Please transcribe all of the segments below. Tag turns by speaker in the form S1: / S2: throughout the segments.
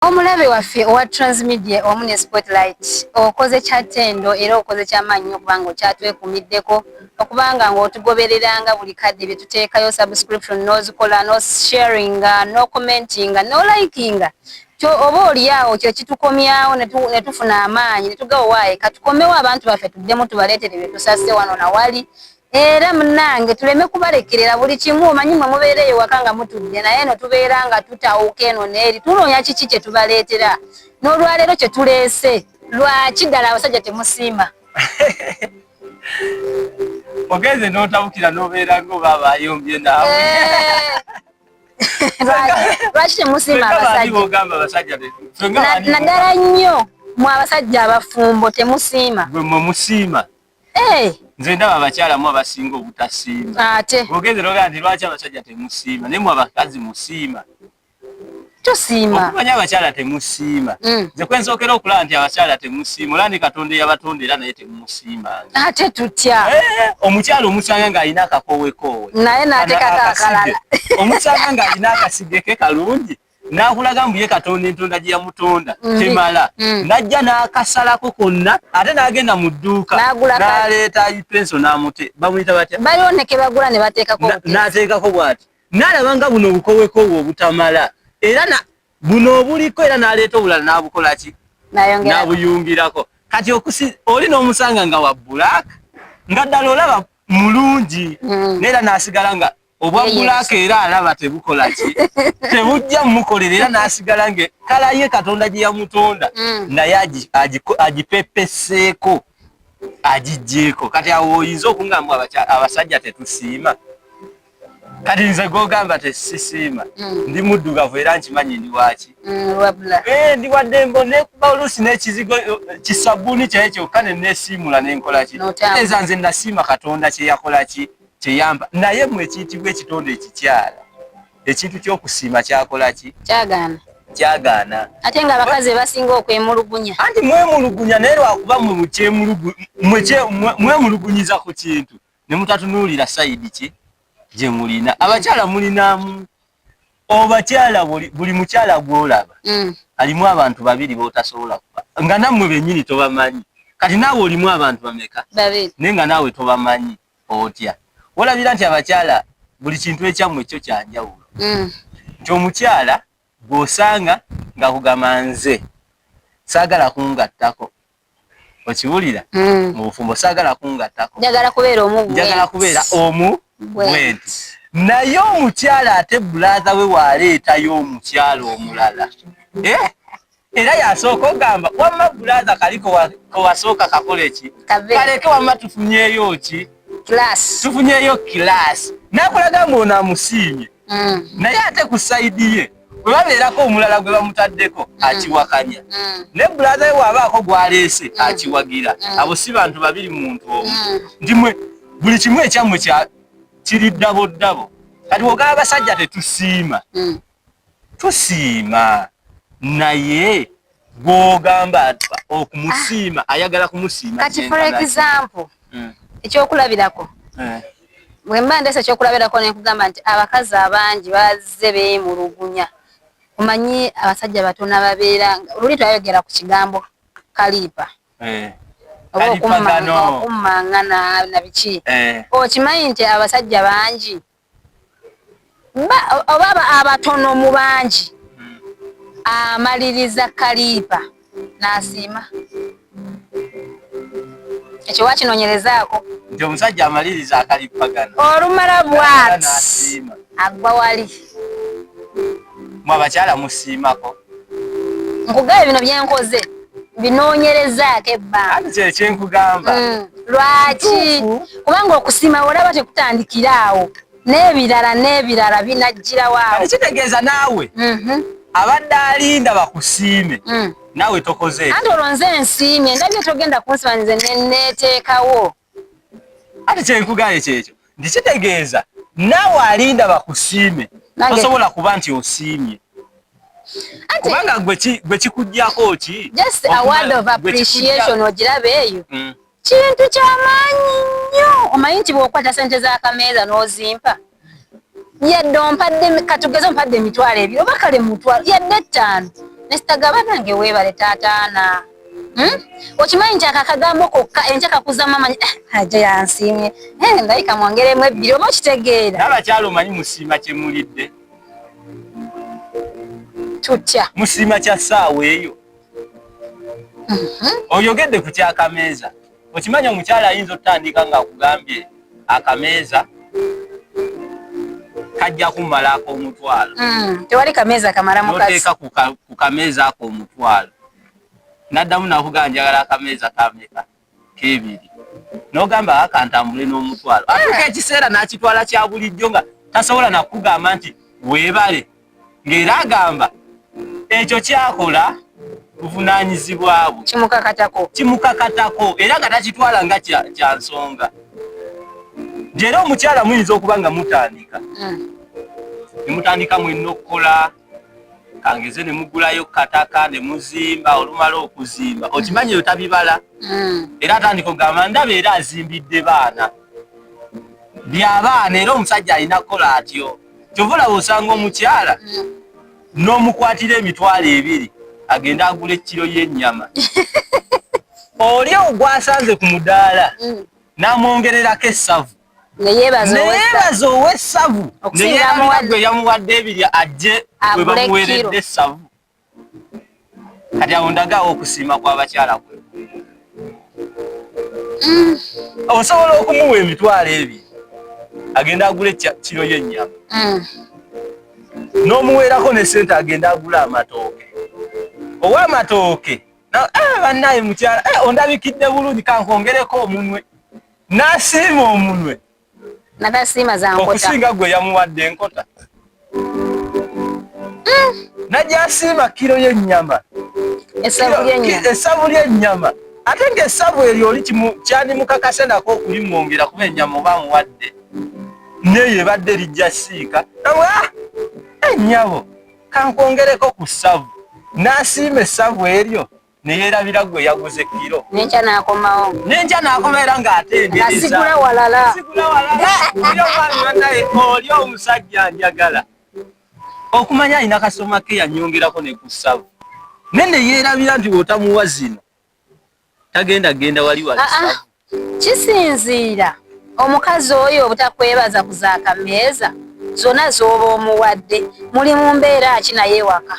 S1: Omulabe waffe owa Transmedia wamu ne Spotlight, okoze kya ttendo era okoze kyamaanyi nnyo okubanga okyatwekuumiddeko, okubanga ng'otugobereranga buli kadde bye tuteekayo, subscription n'ozikola, n'osharinga, n'ocommentinga, n'olikinga. Oba oli awo kyo kitukomyawo ne tufuna amaanyi ne tugawa waaye katukomewo abantu baffe tuddemu tubaleetere bye tusase wano na wali. Era munange tuleme kubalekerera buli kimu, omanyi mwe mubeera eyo waka nga mutudde, naye eno tubeera nga tutawuka eno n'eri tunoonya kiki kye tubaleetera. N'olwaleero kye tuleese, lwaki ddala abasajja temusiima?
S2: Ogenze n'otabukira n'obeera ng'oba abayombye naawe.
S1: Lwaki temusiima abasajja? Naddala nnyo mwe abasajja abafumbo temusiima.
S2: Gwe mwe musiima.
S1: Eh.
S2: Nze ndaba abakyala mu abasinga obutasiima.
S1: Ate
S2: ogenze nogaa nti lwaki abasajja temusiima, naye mwe abakazi musiima.
S1: Tusiima.
S2: Okumanya abakyala temusiima. Nze kwensookera okulaba nti abakyala temusiima, olaba ne Katonda eyabatonda era naye temumusiima.
S1: Ate tutya?
S2: Eh, omukyala omusanga ng'alina akakowekoowe.
S1: Naye n'ateekako akalala.
S2: Omusanga ng'alina akasige ke kalungi. N'akulaga mbu ye Katonda entonda gye yamutonda temala. N'ajja n'akasalako konna ate n'agenda mu dduuka n'aleeta ipenso n'amute bamuyita batya?
S1: Baliwo ne ke bagula ne bateekako.
S2: N'ateekako bw'ati. N'alaba nga buno obukowekoowe obutamala era buno obuliko era n'aleeta obulala n'abukola ki? N'abuyungirako. Kati oli n'omusanga nga wa black nga ddala olaba mulungi naye era n'asigala nga obwa black era alaba tebukola ki, tebujja mumukolera era n'asigala nge kala ye Katonda gye yamutonda naye agipepeseeko agiggyeko. Kati awo oyinza okungamba abasajja tetusiima. Kati nze gw'ogamba tesisiima, ndi muddugavu era nkimanyi ndi waaki, ndi wa ddembe nekuba oluusi n'ekizigo kisabbuuni kyaye kyokka ne neesiimula ne nkola ki. Kitegeeza nze nasiima Katonda kye yakola ki, kyeyamba. Naye mwe ekiyitibwa ekitonde ekikyala, ekintu ky'okusiima kyakola ki?
S1: Kyagaana.
S2: Kyagaana.
S1: Ate nga abakazi basinga okwemulugunya.
S2: Anti mwemulugunya naye lwakuba mwemulugunyiza ku kintu ne mutatunuulira sayidi ki gye mulina. Abakyala mulinamu obakyala buli mukyala gw'olaba alimu abantu babiri b'otasobola kuba nga nammwe bennyini tobamanyi. Kati naawe olimu abantu bameka? Naye nga naawe tobamanyi otya? Olabira nti abakyala buli kintu ekyammwe kyo kyanjawulo. Nti omukyala gw'osanga ng'akugamba nze saagala kungattako. Okiwulira? Mu bufumbo saagala kungattako.
S1: Njagala kubeera omu bwenti.
S2: Njagala kubeera omu bwenti. Naye omukyala ate brother we w'aleetayo omukyala omulala. Era yasooka ogamba wamma brother kali kowasooka kakole ki? Kaleke wamma tufunyeeyo ki?
S1: Class.
S2: Tufunyeeyo class. N'akulaga mbu ono amusiimye. Naye ate ku sayidi ye bwe babeerako omulala gwe bamutaddeko akiwakanya. Naye brother we bw'abaako gw'aleese akiwagira. Abo si bantu babiri mu muntu omu. Nti mwe buli kimu ekyammwe kiri ddabo ddabo. Kati bw'ogamba abasajja tetusiima. Tusiima naye gw'ogamba okumusiima ayagala kumusiima.
S1: Kati for example, ekyokulabirako. Bwe mba ndeese ekyokulabirako ne nkugamba nti abakazi abangi bazze beemulugunya. Omanyi abasajja batono ababeera luli twayogera ku kigambo kaliipa. Oba okummangana na biki. Okimanyi nti abasajja bangi oba abatono mu bangi amaliriza kaliipa n'asiima. Ekyo wakinoonyerezaako.
S2: Nti omusajja amaliriza akalippagano.
S1: Olumala bw'ati agwa wali.
S2: Mwe abakyala musiimako.
S1: Nkugambye bino bye nkoze binoonyerezaako ebbanga.
S2: Anti kye kyenkugamba.
S1: Lwaki? Kubanga okusiima olaba tekutandikira awo. N'ebirala n'ebirala binajjirawo awo.
S2: Kitegeeza naawe abadde alinda bakusiime. Naawe tokoze.
S1: Anti olwo nze nsiimye ndabye togenda kunsiima nze neeteekawo.
S2: Ate kyenkugambye kyekyo nti kitegeeza naawe alinda bakusiime tosobola kuba nti osiimye. Kubanga gwe kikuggyako ki?
S1: Just a word of appreciation ogiraba eyo. Kintu kyamaanyi nnyo. Omanyi nti bw'okwata ssente z'akameeza n'ozimpa yadde ompadde, katugeze ompadde 20,000 oba kale mutwalo yadde 5, Mr. Gaba nange weebale taataana. Okimanyi nti akakagambo kokka enkya kakuzamu amanyi, eh, aja yansiimye, eh, ndayika mwongeremu ebbiri, oba okitegeera.
S2: N'abakyala omanyi musiima kyemulidde.
S1: Tutya?
S2: Musiima kya ssaawa eyo. Oyogedde ku kyakameeza, okimanyi omukyala ayinza otutandika ng'akugambye akameeza kajja kumala ak'omutwalo.
S1: Tewali kameeza kamala mukazi.
S2: Noteeka ku kameeza ako omutwalo, naddamu nakugamba njagala akameeza kameka, kebiri, nogamba akantambule n'omutwalo. Atuuka ekiseera n'akitwala kya bulijjo nga tasobola nakugamba nti weebale, ng'era agamba ekyo kyakola buvunaanyizibwa bwe.
S1: Kimukakatako.
S2: Kimukakatako, era nga takitwala nga kya nsonga. Nti era omukyala muyinza okuba nga mutandika, ne mutandika mwenna okukola, kangeze ne mugulayo kataka ne muzimba. Olumala okuzimba, okimanyi eyo tabibala, era atandika okugamba ndaba era azimbidde baana, byabaana. Era omusajja alina kukola atyo. Kyova olaba osanga omukyala n'omukwatira 20,000 agende agula ekkiro y'ennyama, oli ogwasanze ku mudaala n'amwongererako essavu,
S1: neyeebaza
S2: ow'essavu, neyerabira gwe yamuwadde ebiri ajje bwe bamuweeredde essavu. Kati awo ndagaawo okusiima kw'abakyala kwe. Osobola okumuwa 20,000 agenda agula kiro y'ennyama, n'omuweerako ne sente agenda agula amatooke, ow'amatooke, "Bannaye mukyala, ondabikidde bulungi, kankwongereko omunwe," n'asiima omunwe
S1: Natasiima za nkota.
S2: Okusinga gwe yamuwadde enkota. Najja asiima kiro y'ennyama, essavu ly'ennyama, ate ng'essavu eryo oli kyandimukakase nako okulimwongera, kuba ennyama oba amuwadde neyo ebadde lijja siika. "Ennyabo, kankwongereko ku ssavu," n'asiima essavu eryo, neyerabira gwe yaguze kiro.
S1: Nenkya nakomawo.
S2: Nenkya nakoma era ng'atendereza.
S1: Asigula walala.
S2: Sigula walala. Oli omusajja njagala okumanya alina kasoma ke yanyongerako ne ku ssavu, naye neyeerabira nti bw'otamuwa zino tagenda genda wali wali.
S1: Ah, ah. Kisinziira omukazi oyo obutakwebaza kuzaakameeza zonna z'oba omuwadde, muli mu mbeera ki naye ewaka?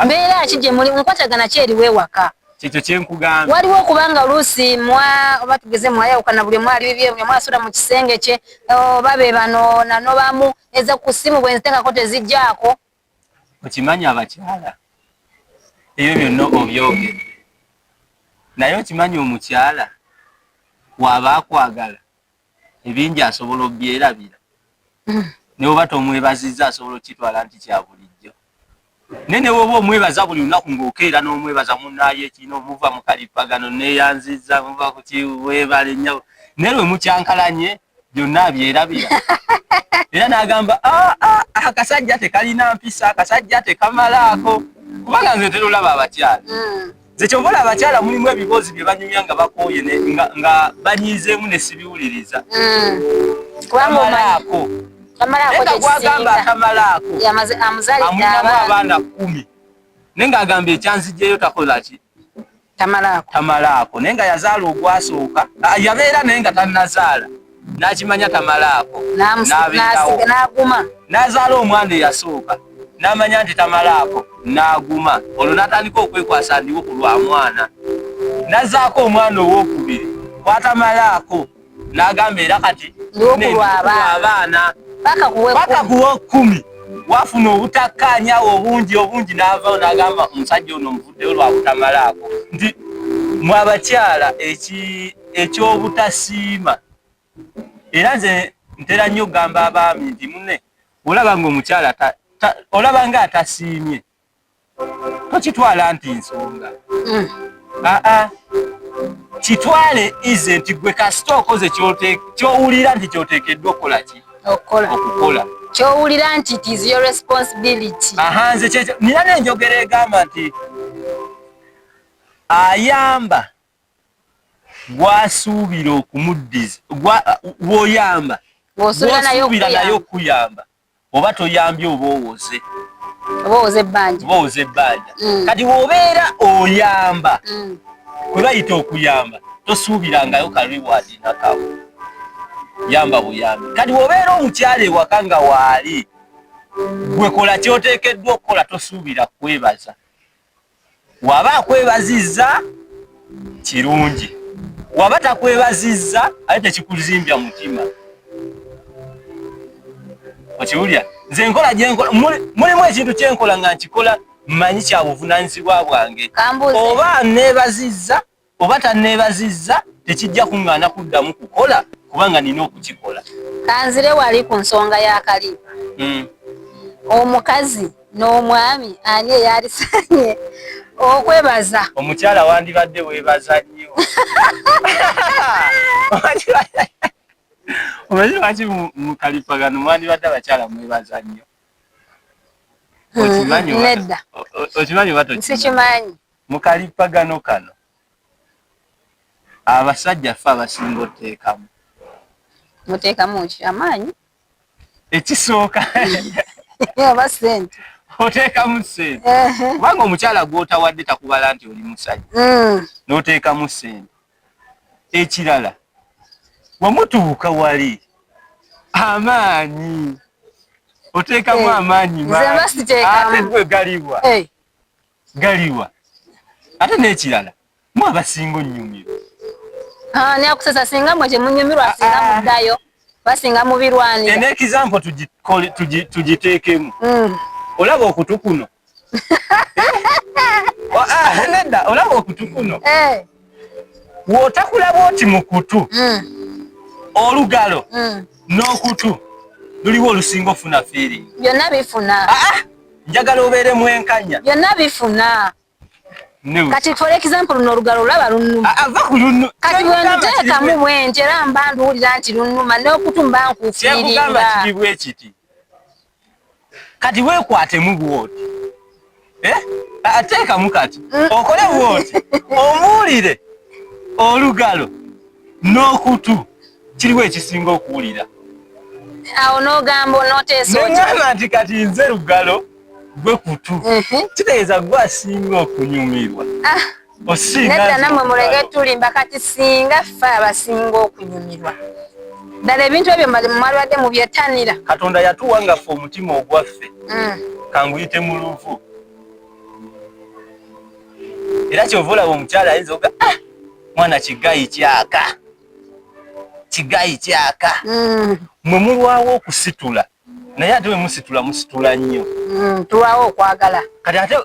S1: Mbeera ki gye muli? Nkwatagana ki eriwo ewaka?
S2: Kyekyo kyenkugamba.
S1: Waliwo okubanga oluusi mwa oba tugeze mwayawukana, buli omu ali bibye, buli omu asula mu kisenge kye, oba be bano nanobamu eza ku ssimu bwe nziteekako tezijjaako.
S2: Okimanyi abakyala ebyo byonna obyogedde, naye okimanyi omukyala waaba akwagala ebingi asobola obyerabira, ne oba tomwebazizza asobola okukitwala nti kya bulijjo. Naye ne woba omwebaza buli lunaku ng'okeera n'omwebaza, "Munaayo ekino," muva mu kalipagano, "Neeyanzizza," muva ku kiweebale nnyabo, naye lwe mukyankalanye byonna abyerabira, era n'agamba, "Ah, ah, akasajja tekalina mpisa, akasajja tekamalaako." Kubanga nze ntera olaba abakyala, nze kyova olaba abakyala mulimu ebiboozi bye banyumya nga bakooye nga banyiizeemu ne sibiwuliriza. Tamalaako, naye nga gwagamba atamalaako amulinamu abaana 10, naye ng'agamba ekyanzijjayo takola ki? Tamalaako. Naye nga yazaala ogwasooka, yabeera naye nga tannazaala, n'akimanya tamalaako, n'abeerawo, n'azaala omwana eyasooka, n'amanya nti tamalaako, n'aguma. Olwo n'atandika okwekwasa ndiwo ku lwa mwana, n'azzaako omwana owokubiri kwatamalaako, n'agamba era kati abaana paka kuwa 10. Wafuna obutakkaanyawo obungi obungi, n'avaawo n'agamba omusajja ono nvuddeyo lwa butamalaako. Nti mwe abakyala eky'obutasiima, era nze ntera nnyo okugamba abaami nti munne olaba nga omukyala olaba nga atasiimye, tokitwala nti nsonga. Aa, kitwale ize nti gwe kasita okoze kyowulira nti kyoteekeddwa okukola ki, okukola.
S1: Kyowulira nti it is your responsibility.
S2: Aha, nze kyekyo nina n'enjogera egamba nti ayamba gwasuubira okumuddiza, woyamba
S1: gw'osuubira
S2: naye okuyamba, oba toyambye oba owoze.
S1: Oba owoza ebbanja.
S2: Oba owoza ebbanja. Kati bw'obeera oyamba, kwe bayita okuyamba, tosuubirangayo ka reward nakamu, yamba buyambi. Kati bw'obeera omukyala ewaka nga waali, gwe kola kyoteekeddwa okukola, tosuubira kwebaza. Waba akwebazizza kirungi, waba takwebazizza ate tekikuzimbya mutima. Okiwulira? Nze nkola gyenkola, mulimu ekintu kyenkola nga nkikola mmanyi kya buvunaanyizibwa bwange. Oba neebazizza oba tanneebazizza, tekijja kuŋŋaana kuddamu kukola kubanga nina okukikola.
S1: Kanzire wali ku nsonga ya kaliipa. Omukazi n'omwami, ani eyalisanye okwebaza?
S2: Omukyala wandibadde weebaza nnyo. Omanyi lwaki mu kalipagano mwandibadde abakyala mwebaza nnyo? Okimanyi?
S1: Nedda.
S2: Okimanyi oba tokimanyi?
S1: Sikimanyi.
S2: Mu kalipagano kano abasajja ffe abasinga oteekamu.
S1: Muteekamu ki? Amaanyi?
S2: Ekisooka,
S1: oba sente?
S2: Oteekamu sente, kubanga omukyala gw'otawadde takubala nti oli musajja. N'oteekamu sente. Ekirala, wemutuuka wali amaanyi oteekamu amaanyi
S1: mangi,
S2: ate gwe galiwa? Galiwa? Ate n'ekirala, mu abasinga onnyumirwa.
S1: Nakusesa, singa mwe temunyumirwa, singa muddayo, basinga mubirwanira.
S2: Eno example tugiteekemu. Olaba okutu kuno? Nedda, olaba okutu kuno? W'otakula bwoti mu kutu, olugalo n'okutu luliwo olusinga ofuna feeling?
S1: Byonna bifuna.
S2: Njagala obeere mwenkanya.
S1: Byonna bifuna. Kati for example, luno olugalo olaba lunnuma.
S2: Ava ku lunnu.
S1: Kati bwenduteekamu bwenti, era mba nduwulira nti lunnuma, n'okutu mba nkufiiringa.
S2: Kyekugamba kiri bwe kiti. Kati weekwatemu bwoti, eh? Ateekamu kati okole bwoti, omuwulire olugalo n'okutu, kiriwo ekisinga okuwulira?
S1: Awo n'ogamba onooteesa otya?
S2: Neŋŋamba nti kati nze lugalo, gwe kutu, kitegeeza gwe asinga okunyumirwa. Osinga.
S1: Nedda.
S2: Nze
S1: Nammwe muleke
S2: olugalo.
S1: tulimba. Kati singa ffe abasinga okunyumirwa ddala, ebintu ebyo mwalibadde mubyettanira.
S2: Katonda yatuwa nga ffe omutima ogwaffe kanguyite mu luvu, era kyova olaba omukyala ayinza oga, "Ah, mwana kigayi kyaka, kigayi kyaka." Mwe mulwawo okusitula, naye ate bwe musitula, musitula nnyo.
S1: Tulwawo okwagala.
S2: Kati ate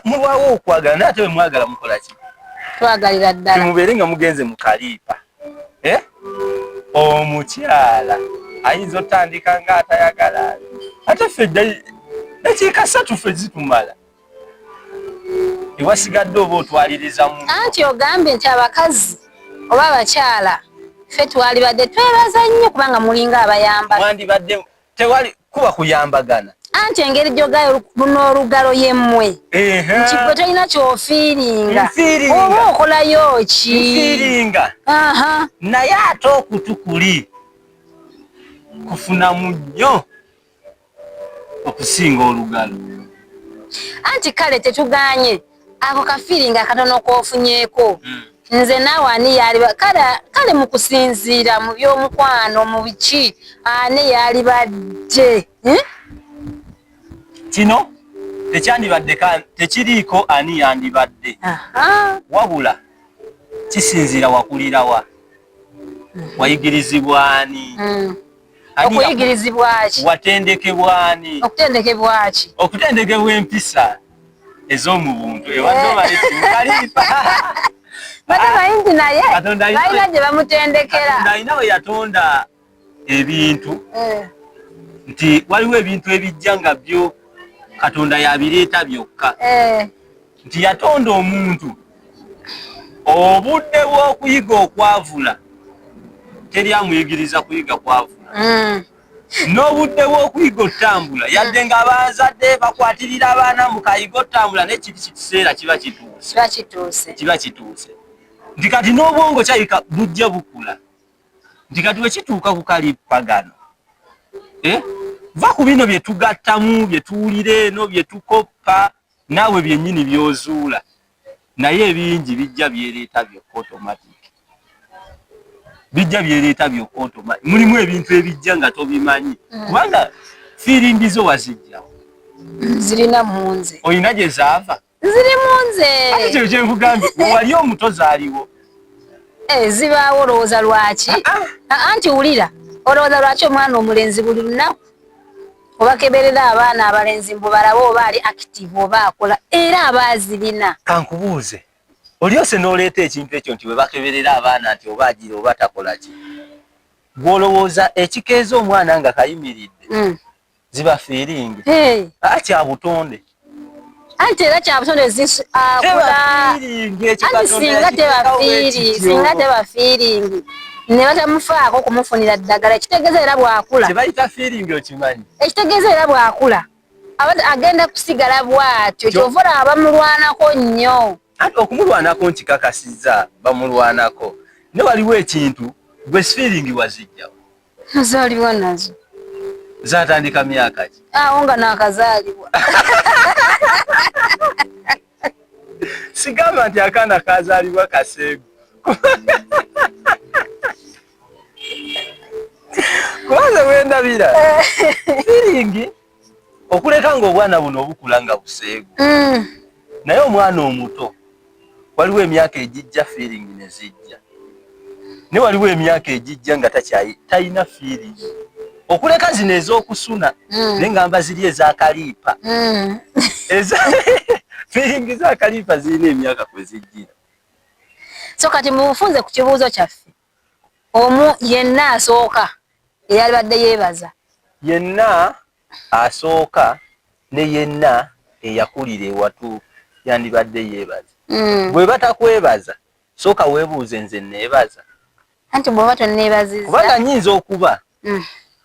S2: mulwawo okwagala, naye ate bwe mwagala mukola ki?
S1: Twagalira ddala.
S2: Timubeere nga mugenze mu kaliipa, eh? Omukyala ayinza otandika nga atayagala, ate ffe dakiika 3 ffe zitumala, ewasigadde oba otwaliriza mu.
S1: Anti ogambye nti abakazi oba abakyala ffe twalibadde twebaza nnyo kubanga mulinga abayamba.
S2: Mwandibadde tewali kuba kuyambagana.
S1: Anti engeri gyogayo luno olugalo yemmwe nti gwe tolina kyofiiringa,
S2: Nfiiringa.
S1: oba okolayo ki?
S2: Nfiiringa, naye ate okutu kuli kufunamu nnyo okusinga olugalo.
S1: Anti kale tetuganye ako kafiiringa akatono koofunyeeko. Nze naawe ani yaliba kale, kale mu kusinziira mu by'omukwano, mu biki, ani yalibadde, eh?
S2: Kino tekyandibadde tekiriiko ani yandibadde, wabula kisinziira wakulirawa, wayigirizibwa ani. Ani
S1: Okuyigirizibwa ki?
S2: Watendekebwa ani?
S1: Okutendekebwa ki?
S2: Okutendekebwa empisa ez'omu buntu ewadde.
S1: Bate bayingi, naye
S2: Katonda
S1: balina gye bamutendekera.
S2: Katonda alina we yatonda ebintu, nti waliwo ebintu ebijja nga byo Katonda yabireeta byokka, nti yatonda omuntu obudde bw'okuyiga okwavula teri amuyigiriza kuyiga kwavula, n'obudde bw'okuyiga otambula, yadde nga abazadde bakwatirira abaana mukayiga otambula, naye kiri kiseera kiba kituuse.
S1: Kiba kituuse.
S2: Kiba kituuse nti kati n'obwongo kyayika bujja bukula, nti kati wekituuka ku kalipagano, eh? Va ku bino bye tugattamu, bye tuwulira eno, bye tukoppa, naawe byennyini by'ozuula, naye ebingi bijja byereeta byokka automatic, bijja byereeta byokka automatic. Mulimu ebintu ebijja nga tobimanyi, kubanga feeling zo wazijjawo.
S1: Zirina mu nze.
S2: Olina gye zaava?
S1: Ziri mu nze.
S2: Ate kyo kyenkugambye, wali omuto zaaliwo.
S1: Eh, zibaawo. Olowooza lwaki? Anti wulira, olowooza lwaki omwana omulenzi buli lunaku obakeberera abaana abalenzi mbu balabe oba ali active oba akola, era aba azirina?
S2: Kankubuuze, olyose n'oleeta ekintu ekyo nti bwe bakeberera abaana nti oba agira oba takola ki, gw'olowooza ekikeeza omwana nga kayimiridde ziba feeling?
S1: Hey.
S2: Aa, kya butonde.
S1: Anti era kyabutonde, akula.
S2: Feeling ekyo
S1: Anti
S2: Katonda
S1: singa teba
S2: yakiteekawo
S1: feeling,
S2: ekityo.
S1: Singa teba feeling ne batamufaako okumufunira ddagala, ekitegeeza era bw'akula
S2: Kye bayita feeling okimanyi?
S1: Ekitegeeza era bw'akula agenda kusigala bw'atyo. Kyova olaba bamulwanako nnyo.
S2: Anti okumulwanako nkikakasizza, bamulwanako, ne waliwo ekintu gwe feeling wazijjawo?
S1: Nazaalibwa nazo.
S2: Zatandika myaka ki?
S1: Awo nga naakazaalibwa.
S2: Sigamba nti akaana kazaalibwa kaseegu, kubanze bwendabira feeling okuleka nga obwana buno obukula nga buseegu, naye omwana omuto waliwo emyaka egijja feeling ne zijja, ne waliwo emyaka egijja nga takyayi talina feeling okuleka zino ez'okusuna, naye ngamba ziri ezakaliipa. Eza feeling z'akaliipa zirina emyaka kwe zijjira.
S1: So kati mubufunze ku kibuuzo kyaffe, omu yenna asooka eyalibadde yeebaza?
S2: Yenna asooka ne yenna eyakulira ewatuufu yandibadde yeebaza. Bwe batakwebaza, sooka weebuuze, nze neebaza?
S1: Anti bw'oba tonneebazizza
S2: Kubanga nyinza okuba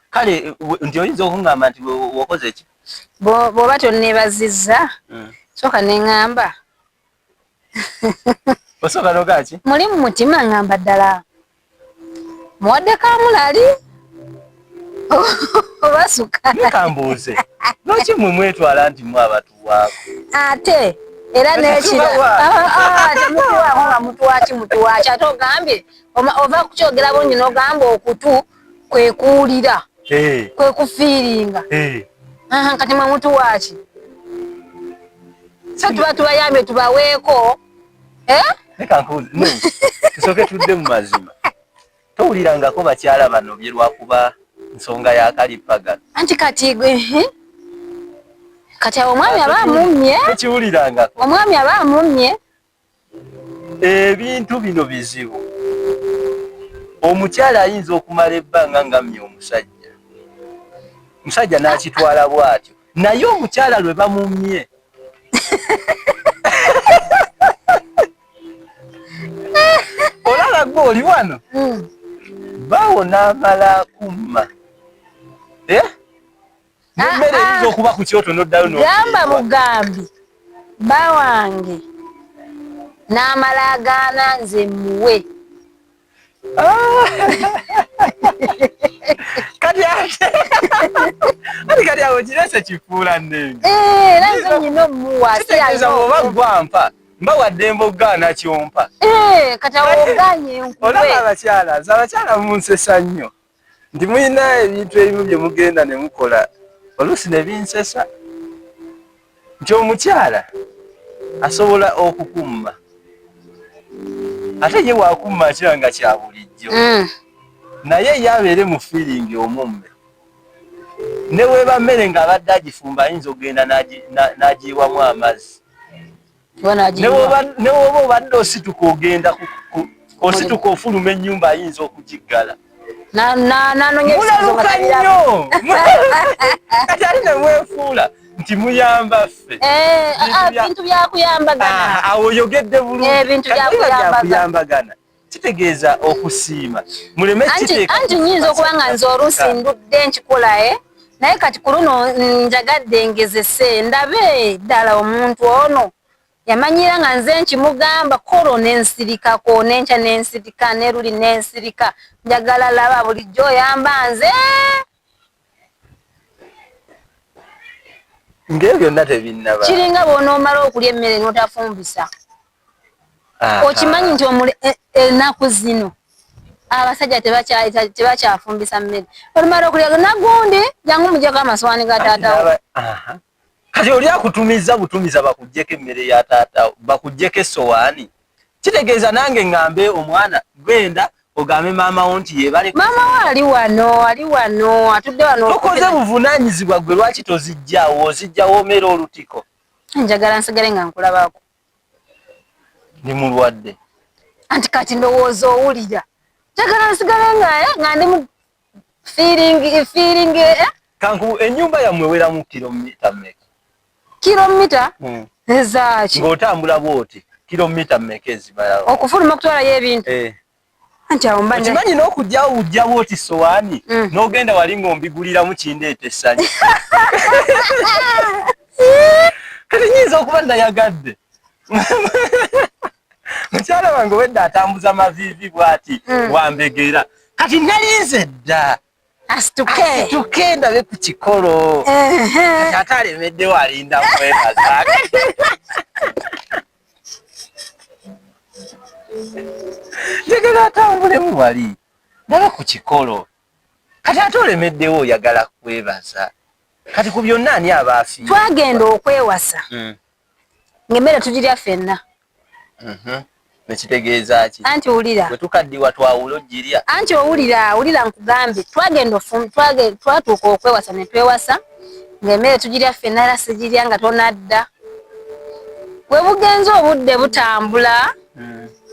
S2: kale nti oyinza okuŋŋamba nti wakoze ki?
S1: Bw'oba tonneebazizza, sooka neŋŋamba
S2: Osooka nogaa ki?
S1: Muli mu mutima ŋŋamba, ddala muwadde kamulali oba sukaali?
S2: Nekambuuze, lwaki mwe mwetwala nti mwe abatuwaako?
S1: Ate era nekira temutuwaako nga mutuwaki, mutuwaki? Ate ogambye ova kukyogera bulungi n'ogamba okutu kwe kuwulira, kwe kufiiringa. Kati mwe mutuwaki? So tuba tubayambye, tubaweeko, eh?
S2: Leka nkubuuze, no, tusooke tudde mu mazima. Towulirangako bakyala bano bye lwakuba nsonga ya kalippagano?
S1: Anti kati kati awo omwami aba amummye.
S2: Tokiwulirangako?
S1: Omwami aba amummye.
S2: Ebintu bino bizibu. Omukyala ayinza okumala ebbanga nga mmye omusajja, omusajja n'akitwala bw'atyo, naye omukyala lwe bamumye olaba gwe oli wano, bawo n'amala kumma. Eh? Nemmere eyinza okuba ku kyoto n'oddayo.
S1: Gamba mugambi bawange n'amala agaana nze muwe.
S2: Kati ate ati kati awo kirese kifuula nnenge.
S1: Eh, era nze nyina omuwa.
S2: Kitegeeza bw'oba gwampa mba waddembe okugaana kyompa.
S1: Eh, kati awo oganye nkuwe.
S2: Olaba abakyala, nze abakyala munsesa nnyo nti mulina ebintu ebimu bye mugenda ne mukola oluusi ne binsesa, nti omukyala asobola okukumma, ate ye wakumma akira nga kya bulijjo, naye ye abeere mu feeling omumme, ne weeba mmere ng'abadde agifumba ayinza okugenda n'agiyiwamu amazzi. Ne woba obadde osituka ogenda osituka ofuluma ennyumba, ayinza okugiggala. Mulaluka nnyo. Kati ate nemwefuula nti muyamba ffe.
S1: Eh, ah, bintu byakuyambagana.
S2: Awo oyogedde bulungi.
S1: Ebintu
S2: byakuyambagana kitegeeza okusiima muleme.
S1: Anti nyinza okuba nga nze oluusi ndudde nkikola, e naye kati ku luno njagadde ngezese ndabe ddala omuntu ono yamanyira nga nze nkimugamba kolo nensirikako, nenkya nensirika, neruli nensirika, njagala laba bulijjo oyamba nze.
S2: Ng'ebyo byonna tebinnaba.
S1: Kiringa bw'onoomala okulya emmere n'otafumbisa. Okimanyi nti ennaku zino abasajja tebakyafumbisa mmere. Olumala okulya nagundi jangu mujjeko amasowaani ga taatawo.
S2: Kati oli akutumizza butumiza bakuggyeko emmere ya taatawo, bakuggyeko essowaani. Kitegeeza nange ŋŋambe omwana genda ogambe maama wo nti yeebale.
S1: Maama wo ali wano, ali wano, atudde wano.
S2: Tokoze buvunaanyizibwa gwe, lwaki tozijjaawo? Ozijjawo omera olutiko.
S1: Njagala nsigale nga nkulabako.
S2: Ndi mulwadde.
S1: Anti kati ndowooza owulira. Njagala nsigale nga ndi mu feeling, feeling, eh?
S2: Kanku ennyumba yammwe eweramu kilomita mmeka?
S1: Kilomita? Ezaaki?
S2: Ng'otambula bw'oti, kilomita mmeka ezibalawo?
S1: Okufuluma okutwalayo ebintu?
S2: Eh.
S1: Anti awo mba
S2: Okimanyi n'okugyawo bujja bw'oti sowaani n'ogenda wali ng'ombiguliramu kindeeta essanyu. Kati nnyinza okuba nayagadde. Mukyala wange wedda atambuza maviivi bw'ati wambegera. Kati nalinze dda.
S1: Asituke.
S2: Asituke ndabe ku kikolo. Kati ate alemeddewo alinda mwebaza. Njagala atambulemu wali ndabe ku kikolo. Kati ate olemeddewo oyagala kwebaza. Kati ku byonna ani aba afiirwa?
S1: Twagenda okwewasa. Ng'emmere tugirya ffenna.
S2: Nekitegeeza ki?
S1: Anti owulira.
S2: Bwe tukaddiwa twawula ogirya.
S1: Anti owulira, wulira nkugambe. Twagenda twatuuka okwewasa ne twewasa ng'emmere tugirya ffenna era sigirya nga tonadda. Bwe bugenze obudde butambula.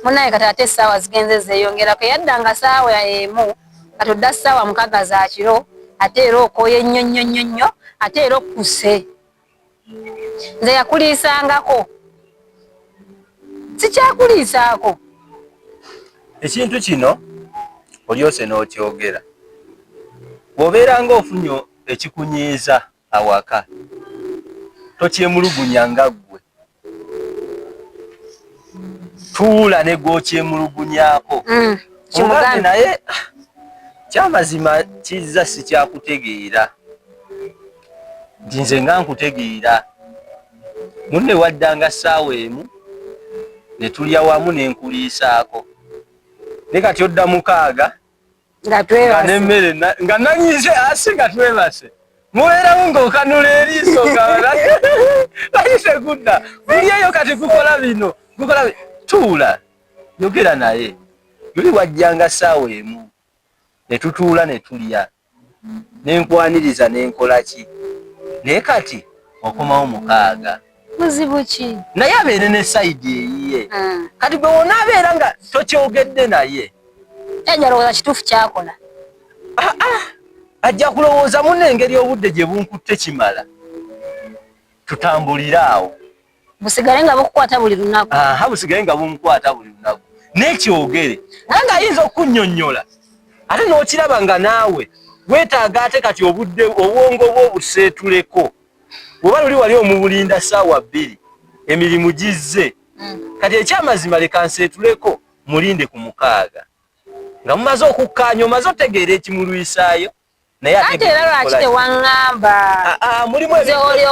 S1: Munnaye kati ate essaawa zigenze zeeyongerako. Eyaddanga ssaawa 1 kati odda ssaawa 6 za kiro ate era okooye nnyo nnyo nnyo nnyo ate era okkuse. Nze yakuliisangako. Sikyakuliisaako.
S2: Ekintu kino olyose n'okyogera. Bw'obeera ng'ofunye ekikunyiiza awaka, tokyemulugunya nga ggwe. Tuula ne gw'okyemulugunyaako. Omugambe naye kyamazima kizza sikyakutegeera. Nti nze nga nkutegeera. Munne waddanga ssaawa 1 ne tulya wamu ne nkuliisaako. Ne kati odda 6
S1: nga twebase.
S2: Nga n'emmere nga nanyize asi nga twebase. Mubeeramu ng'okanula eriiso nga bayise kudda. Buli eyo kati kukola bino, kukola tuula yogera naye. Luli wajjanga ssaawa 1 ne tutuula ne tulya. Ne nkwaniriza ne nkola ki? Naye kati okomawo 6.
S1: Buzibu ki?
S2: Naye abeere ne sayidi eyiye. Kati gwe wonaabeera nga tokyogedde naye.
S1: Ajja kulowooza kituufu kyakola.
S2: Ajja kulowooza munne engeri obudde gye bunkutte kimala. Tutambulire awo.
S1: Busigale nga bukukwata buli lunaku.
S2: Busigale nga bunkwata buli lunaku. N'ekyogere. Nange ayinza okunnyonnyola. Ate n'okiraba nga naawe weetaaga ate kati obudde obwongo bwo buseetuleko. Bw'oba luli wali omubulinda ssaawa 2 emirimu gizze. Kati ekyamazima leka nseetuleko mulinde ku 6. Nga mumaze okukkaanya omaze otegeera ekimulwisaayo. Naye
S1: ate era lwaki tewaŋŋamba?
S2: Mulimu
S1: Nze oli